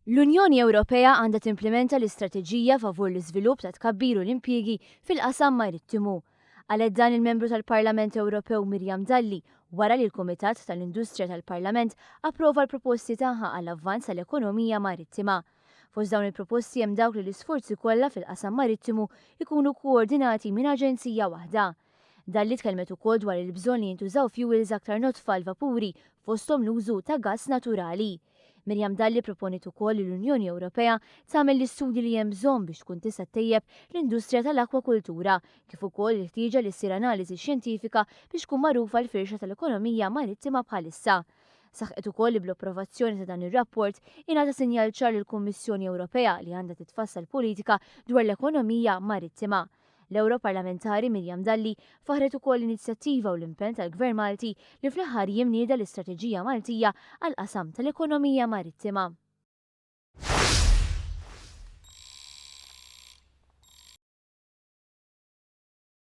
L-Unjoni Ewropea għandha timplimenta l-istrateġija favur l-iżvilupp ta' tkabbir u l-impjiegi fil-qasam marittimu. Qalet dan il-Membru tal-Parlament Ewropew Miriam Dalli wara li l-Kumitat tal-Industrija tal-Parlament approva l-proposti tagħha għall-avvanz tal-ekonomija marittima. Fost dawn il-proposti hemm dawk li l-isforzi kollha fil-qasam marittimu jkunu koordinati minn aġenzija waħda. Dalli tkellmet ukoll dwar il-bżonn li jintużaw fuels aktar nodfa għall-vapuri, fosthom l-użu ta' gass naturali. Miriam Dalli proponiet ukoll li l-Unjoni Ewropea tagħmel l-istudji li hemm bżonn biex tkun tista' ttejjeb l-industrija tal-akwakultura, kif ukoll il-ħtieġa li ssir analiżi xjentifika biex tkun magħrufa l-firxa tal-ekonomija marittima bħalissa. Saħqet ukoll li bl-approvazzjoni ta' dan ir-rapport ingħata sinjal ċar lill-Kummissjoni Ewropea li għandha titfassal politika dwar l-ekonomija marittima. L-Ewroparlamentari Miriam Dalli faħħret ukoll l-inizjattiva u l-impenn tal-Gvern Malti li fl-aħħar jiem nieda l-Istrateġija Maltija għall-qasam tal-ekonomija marittima.